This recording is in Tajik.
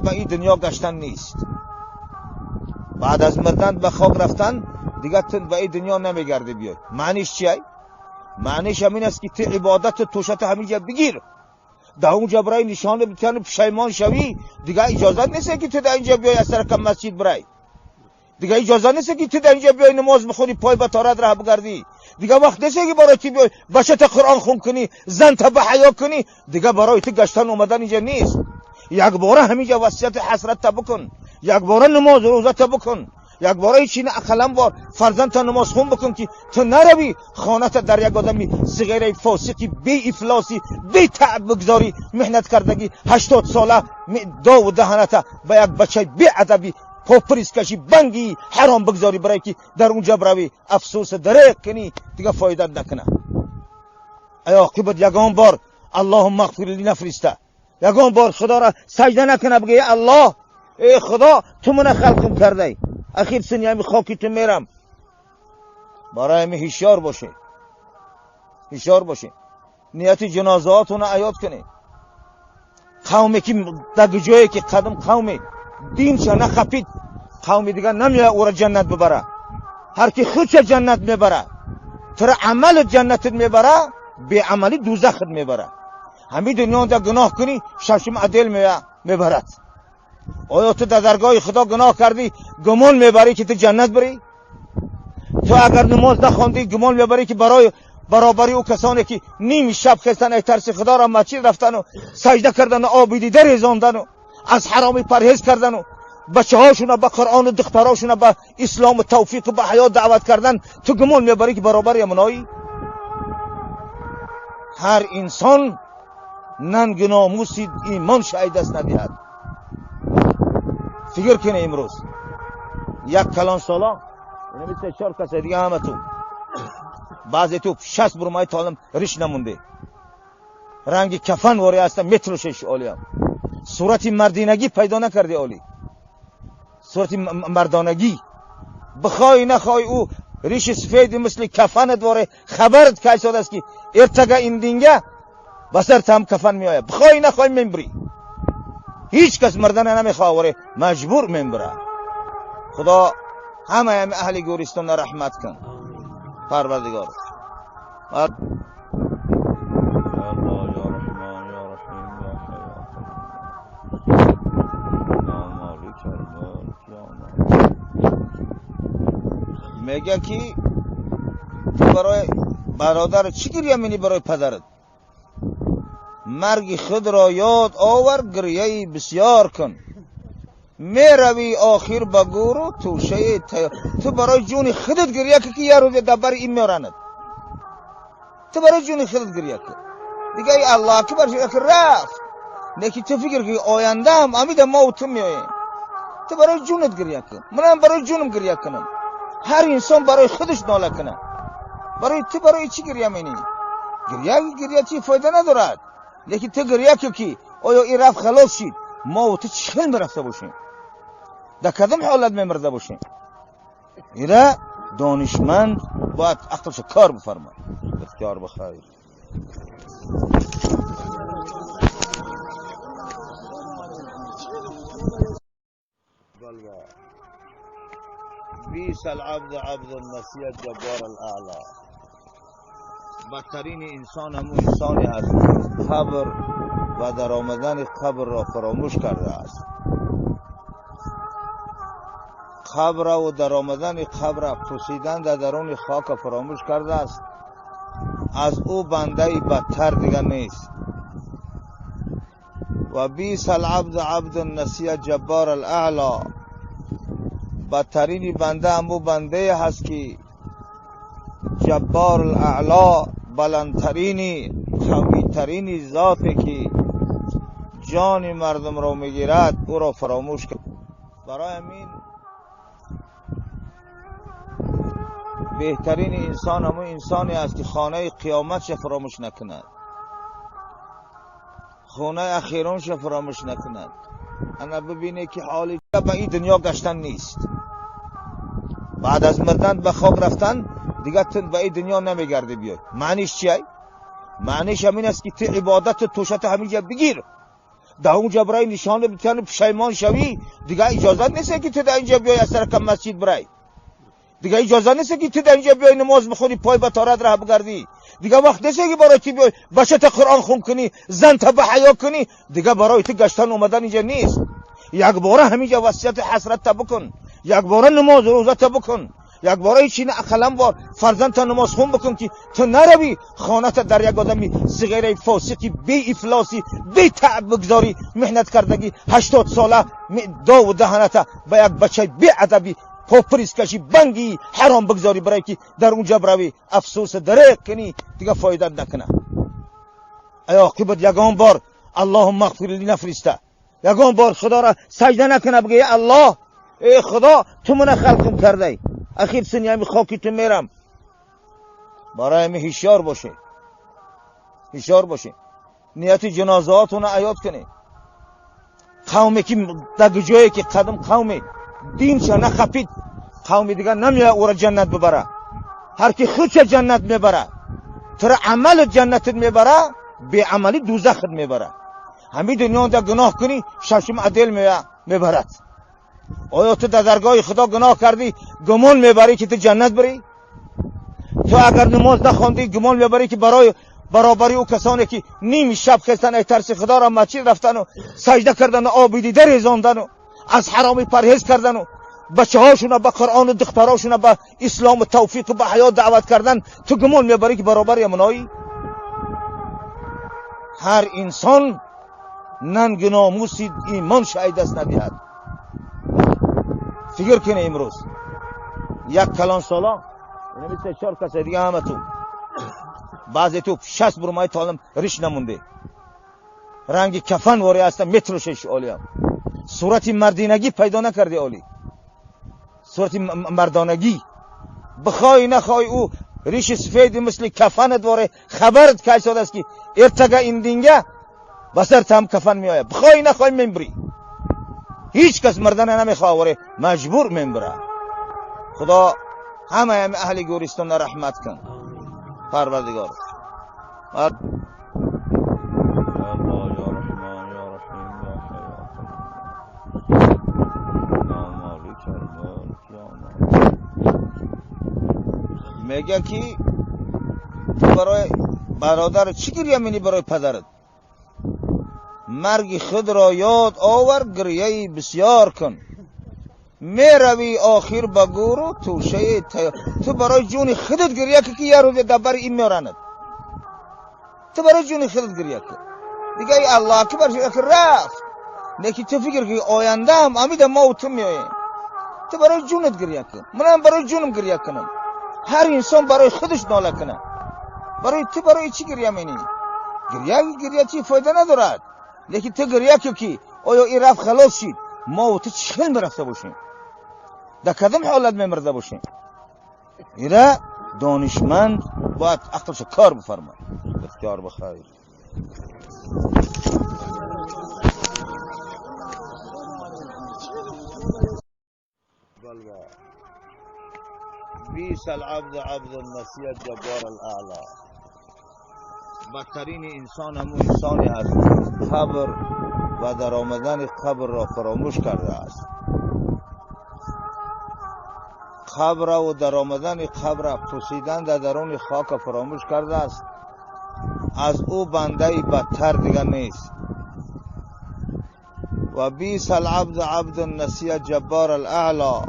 Ба ин дунё гаштан нест. Баъд аз мурдан ба хок рафтан дигар ту ба ин дунё намегардӣ биёй. Маъниш чист? Маъниш ҳамин аст ки ту ибодату тӯшата ҳаминҷа бигир. Дар онҷа барои нишон битани пушаймон шавӣ, дигар иҷозат нест ки ту дар инҷа биёй аз тараф масҷид барай. Дигар иҷозат нест ки ту дар инҷа биёй намоз бихонӣ, пой ба торат раҳ бигардӣ. Дигар вақт нест ки барои ту биёй бачата Қуръон хун кунӣ, занта ба ҳаё кунӣ. Дигар барои ту гаштан омадан инҷа нест. Якбора ҳаминҷа васияти ҳасратта бикун, якбора намоз рӯзата бикун, якбора ҳеч чиз ақаллан бор фарзандта намозхун бикун ки ту наравӣ хоната дар як одами сиғираи фосиқи беифлоси бетаъб бигзорӣ, меҳнат кардагӣ 80 сола дову даҳаната ба як бачаи беадаби поприскаши банги ҳаром бигзорӣ, барое ки дар унҷа биравӣ афсӯса дареқ кунӣ, дигар фоидат накуна. Ай оқибат ягон бор аллоҳумма ағфир ли нафриста, ягон бор худоро саҷда накуна, бигӯя аллоҳ эй худо ту мана халқим кардай, ахир сини ҳами хоки ту мерам. Барои ҳами ҳушёр бошед, ҳушёр бошед, нияти ҷанозаотонро аёд кунед. Қавме ки дар ҷое ки қадим қавме динша нахапид, қавми дигар намеояд ӯро ҷаннат бибара. Ҳар ки худша ҷаннат мебара, тура амалат ҷаннатат мебара, беамалӣ дӯзахат мебара. Ҳамин дунёда гуноҳ кунӣ, шашум адел мебарад. Оё ту дар даргоҳи худо гуноҳ кардӣ, гумон мебарӣ ки ту ҷаннат барӣ? Ту агар намоз нахондӣ, гумон мебарӣ ки барои баробари ӯ касоне ки ними шаб хестан ай тарси худоро масҷид рафтану саҷда кардану оби дида резондану аз ҳаромӣ парҳез кардану бачаҳошуна ба қуръону духтарошуна ба ислому тавфиқу ба ҳаёт даъват кардан, ту гумон мебарӣ ки баробари амоноӣ? Ҳар инсон нангу номуси имонша ай даст надиҳад. Фикр кунед, имрӯз як калонсола се чор каса дига ҳама ту баъзе ту 60 бурмаи толам риш намунде, ранги кафан вори ҳаста метрошеш, олиям сурати мардинагӣ пайдо накарди, олӣ сурати мардонагӣ бихоҳӣ нахоҳӣ ӯ риши сафеди мисли кафанат воре хабарат кайсод аст ки эртага индинга ба сарат ҳам кафан меояд, бихоҳӣ нахоҳӣ мембирӣ. Ҳеҷ кас мардана намехоҳад, воре маҷбур мембира. Худо ҳамаи аҳли гӯристонро раҳмат кун, парвардигор. الله يا رحمن يا رحيم يا حي يا قيوم يا مالك الملك يا مالك. Мега ки ту барои бародар чӣ гирья менӣ, барои падарат? Марги худро ёд овар, гирьяи бисёр кун, меравӣ охир ба гӯру тӯшаи тайёр. Ту барои ҷуни худат гирья кун ки як рӯзе дар бари ин меоранад. Ту барои ҷуни худат гирья кун, дига аллоҳ акбар ки рафт. Лекин ту фикр ки ояндаам амида мо ту меоем. Ту барои ҷунат гирья кун, манам барои ҷунам гирья кунам. Ҳар инсон барои худаш нола кунад. Барои ту барои чӣ гирья менӣ? Гирья гирья чи фоида надорад, лекин ту гирья кун ки оё ин рафт, халос шид, мо ту чӣ хел мерафта бошем, дар кадом ҳолат мемирда бошем? Ира донишманд бояд ақлшо кор бифармад. Ихтиёр бихайр. بیس العبد عبد النسیه جبار الاعلا. بدترین انسان همون انسانی است قبر و در آمدن قبر را فراموش کرده است. قبر و در آمدن قبر، پوسیدن در درون خاک فراموش کرده است. از او بنده بدتر دیگه نیست. و بیس العبد عبد النسیه جبار الاعلا. بدترین بنده همو بنده هست که جبار الاعلا، بلندترین قویترین ذاتی که جان مردم را میگیرد، او را فراموش کرد. برای همین بهترین انسان همون انسانی است که خانه قیامتش فراموش نکند، خانه اخیرانش فراموش نکند. انا ببینه که حالی به این دنیا گشتن نیست. بعد از مردن به خاک رفتن دیگه تو به این دنیا نمیگردی بیای. معنیش چیه؟ معنیش همین است که تو عبادت و توشت همینجا بگیر. дар унҷа барои нишон битани пушаймон шавӣ, дигар иҷозат нест ки ту дар инҷа биёй аз тараф масҷид барай. Дигар иҷозат нест ки ту дар инҷа биёй намоз бихонӣ, пой ба торат раҳ бигардӣ. Дигар вақт нест ки барои ту биёй бачата Қуръон хун кунӣ, занта ба ҳаё кунӣ. Дигар барои ту гаштан омадан инҷа нест. Якбора ҳаминҷа васияти ҳасратта бикун, якбора намоз рӯзата бикун, якбора ҳечи на ақаллан бор фарзандта намозхун бикун ки ту наравӣ хоната дар як одами сиғираи фосиқи беифлоси бетаъб бигзорӣ, меҳнат кардагӣ 80 сола дову даҳаната ба як бачаи беадаби поприскаши банги ҳаром бигзорӣ, барое ки дар унҷа бравӣ афсӯса дареқ кунӣ, дигар фоидат накуна. Ай оқибат ягон бор аллоҳумма ғфирли нафриста, ягон бор худоро саҷда накуна, бигӯ эй аллоҳ, эй худо, ту мана халқим кардай, ахир сини ҳами хоки ту мерам. Барои ҳами ҳушёр бошед, ҳушёр бошед, нияти ҷанозаҳотонро аёд кунед. Қавме ки дар ҷое ки қадим қавме динша нахапид, қавми дигар намеояд ӯро ҷаннат бибара. Ҳар ки худша ҷаннат мебара, тура амалат ҷаннатат мебара, беамалӣ дӯзахат мебара. Ҳамин дунёда гуноҳ кунӣ, шашум адел мебарад. Оё ту дар даргоҳи худо гуноҳ кардӣ, гумон мебарӣ ки ту ҷаннат барӣ? Ту агар намоз нахондӣ, гумон мебарӣ ки барои баробари ӯ касоне ки ними шаб хестан, ай тарси худоро масҷид рафтану саҷда кардану оби дида резондану аз ҳаромӣ парҳез кардану бачаҳошуна ба қуръону духтарошуна ба ислому тавфиқу ба ҳаёт даъват кардан, ту гумон мебарӣ ки баробари амоноӣ? Ҳар инсон нанги номуси имонша ай даст надиҳад. Фикр кунед, имрӯз як калонсола се чор каса дига ҳама ту баъзе ту 60 бурмаи толам риш намунде, ранги кафан воре ҳаста метрошеш, олиям сурати мардинагӣ пайдо накарди, олӣ сурати мардонагӣ бихоҳӣ нахоҳӣ, ӯ риши сафеди мисли кафанат воре хабарат кайсодааст ки эртага индинга ба сарат ҳам кафан меояд, бихоҳӣ нахоҳӣ мембирӣ. Ҳеҷ кас мардана намехоҳад, воре маҷбур мембира. Худо ҳамаи ҳами аҳли гӯристонро раҳмат кун, парвардигор. يا الله يا رحمن يا رحيم يا حي يا قيوم يا مالك الملك يا مالك. Мега ки ту барои бародар чӣ гирья менӣ, барои падарат? Марги худро ёд овар, гирьяи бисёр кун, меравӣ охир ба гӯру тӯшаи тайёр. Ту барои ҷуни худат гирья кун, ки як рӯзе дар бари ин меоранад. Ту барои ҷуни худат гирья кун, дига и аллоҳ акбар ки рафт, лекин ту фикр ки ояндаам амида мо ту меоем. Ту барои ҷунат гирья кун, манам барои ҷунам гирья кунам. Ҳар инсон барои худаш нола кунад. Барои ту барои чӣ гирья менӣ? Гирья гирья чи фоида надорад, лекин ту гирья кун ки оё ин рафт, халос шид, мо ту чӣ хел мерафта бошем, дар кадом ҳолат мемирда бошем? Ира донишманд бояд ақлшо кор бифармад. Ихтиёр бихайр. بیس العبد عبد النسیه جبار الاعلا. بدترین انسان همون انسانی است قبر و در آمدن قبر را فراموش کرده است. قبر و در آمدن قبر، پوسیدن در درون خاک فراموش کرده است. از او بنده بدتر دیگه نیست. و بیس العبد عبد النسیه جبار الاعلا.